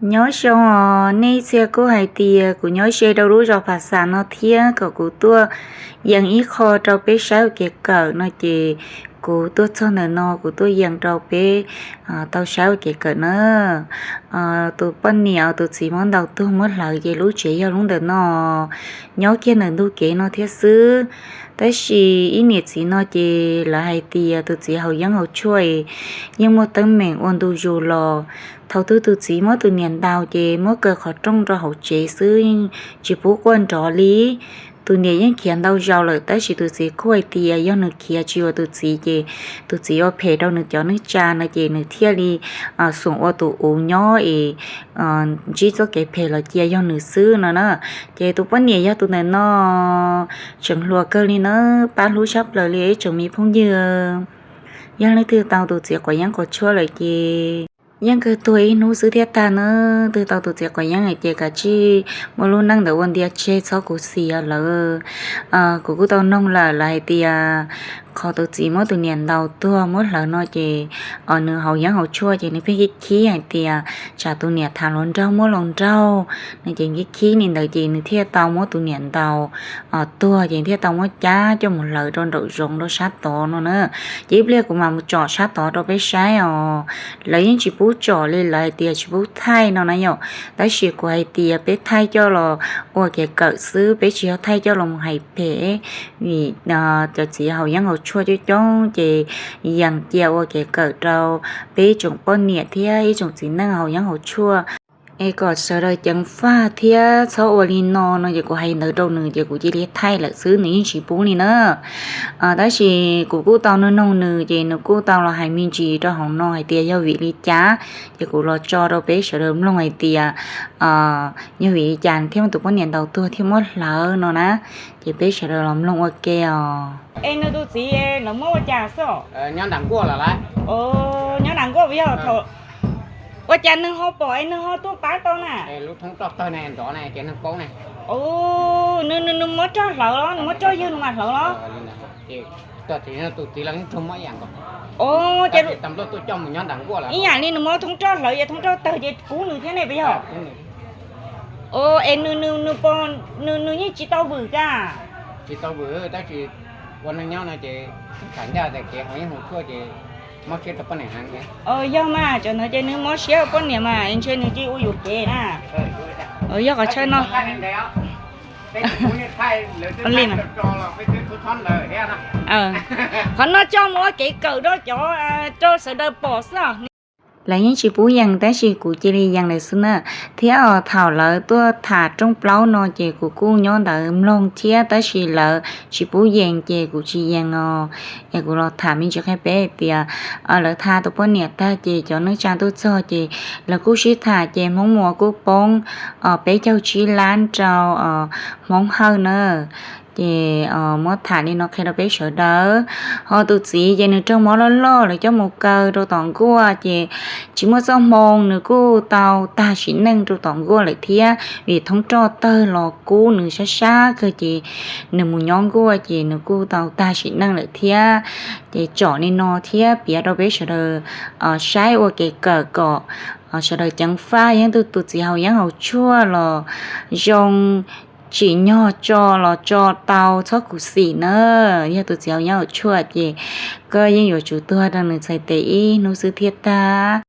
Nyob zoo os, nej txhia kuj hais tias kuv nyob ze rau lub zos Phas Xas no thiab kom kuv tuaj yees ib qho rau peb saib ua kev kawm no ces kuv tuaj txog ntawm no kuv tuaj yees rau peb tau saib ua kev kawm na. Tus poj niam tus txiv muab ntaus tuag muab hlawv ces lub tsev yog lub ntawm no, nyob kiag ntawm ntug kev no thiab xwb. Tab sis ib niam txiv no ces lawv hais tias tus txiv haus yeeb haus tshuaj es yeej muaj teeb meem ua ntu zus los. Thaum twg tus txiv muab tus niam ntaus ces muab kaw qhov rooj rau hauv tsev xwb, tsis pub quaj nrov li. Tus niam yeej khiav ntau zaus lawm tab sis tus txiv kuj hais tias yog nws khiav tsis yuav tus txiv ces tus txiv ua phem rau nws cov neej tsa no ces nws thiaj li xoom ua tus uv nyob es ntsib txoj kev phem los cia yog nws xwb no na. Ces tus poj niam yog tus ntawm no, tseem hluas kawg li na, pab hlub tshaj plaws li ib tsoom me phooj ywg. Yog leej twg tau tus txiv quav yeeb quav tshuaj lawm ces yeej kawg tuag ib hnub xwb thiaj tag na. Twg tau tus txiv quav yeeb lawm ces kav tsij muab lub neej ntawd ua ntias tseg txhob khuv xim lawm. Kuv kuj tau noog lawm, lawv hais tias qhov tus txiv muab tus niam ntaus tuag muab hlawv no ces nws haus yeeb haus tshuaj ces nws pheej khib khib hais tias tsam tus niam tham hluas nraug muab hluas nraug no ces khib khib li ntawd ces nws thiaj tau muab tus niam ntaus tuag ces thiaj tau muab cab coj mus hlawv rau nraum zoov rau sab tod no na. Ces ib pliag kuv mam mus tsom sab tod rau peb saib os. Lawv yeej tsis pub tsom li, lawv hais tias tsis pub thaij no na yom. Tab sis kuv hais tias peb thaij coj los ua kev kawm xwb, peb tsis yog thaij coj los mus hais phem, vim cov txiv haus yeeb haus tshuaj coob coob ces yees cia ua kev kawm rau peb ib tsoom poj niam thiab ib tsoom txiv neej haus yeeb haus tshuaj es kom sawv daws ceev faj thiab txhob ua li no no ces kuv hais ntawd rau nws ces kuv cia li thaij lawm xwb, nws yeej tsis pub li na. Tab sis kuv kuj tau noog noog nws ces nws kuj tau los hais me ntsis rau hauv no hais tias yog vim li cas, ces kuv los tso rau peb sawv daws mloog hais tias yog vim li cas thiaj muab tus poj niam ntaus tuag thiaj muab hlawv no na. Ces peb sawv daws los mloog ua ke os. Es nws tus txiv lawv muab ua cas xwb? Nyob nram nkuaj lawm lauj. Nyob nram nkuaj puas yog? Ua cas nws ho pom es nws ho tuaj pab tau na? Lub thoob roj tawg ne nrov ne ces nws paub ne. Nws, nws muab roj hlawv los nws muab roj ywg nws mam hlawv los? Tus txiv los yeej raug mob ib yam nkaus. Ces ib yam li nws muab thoob roj hlawv ces thoob roj tawg ces kub nws thiab ne puas yog? Es nws, nws, nws yeej tsis tau vwm ka? Tsis tau vwm tab sis ua neej nyob no ces tham ncaj tias kev haus yeeb haus tshuaj ces mob siab rau poj niam heev. Yog mas, cov ntawd ces nws mob siab rau poj niam mas ntshe nws cia ua yuam kev na. Yog qhov chaw no. Qhov no coj mus ua kev kawm rau cov, rau sawv daws pom xwb os. Lawv yeej tsis pub yees tab sis kuv cia li yees lawm xwb na. Thiab thaum lawv tuaj tham rooj plaub no ces kuv kuj nyob ntawd mloog thiab tab sis lawv tsis pub yees ces kuv tsis yees os. Es kuv los tham me ntsis qhia peb hais tias lawv tha tus poj niam tag ces cov neej tsa tuaj txog ces lawv kuj sib tham ces Hmoob Muas kuj poob peb caug tsib lab rau Hmoob Hawj na. Ces muab tham li no qhia rau peb sawv daws. Ho tus txiv ces nws raug mob loj loj lawv coj mus kaw rau tom nkuaj ces tsis muaj txoj hmoo nws kuj tau tag sim neej rau tom nkuaj lawm thiab vim thoob roj tawg los kub nws sab sab kawg ces nws mus nyob nkuaj ces nws kuj tau tag sim neej lawm thiab. Ces tsom li no thiab piav rau peb sawv daws saib ua kev kawm kom sawv daws ceev faj, yeej tus txiv haus yeeb haus tshuaj los zoo, tsim nyog tso los tso tau txhob khuv xim na. Yog tus txiv haus yeeb haus tshuaj ces koj yeej yuav tsum tuag rau nws txhais tes ib hnub xwb thiaj tag.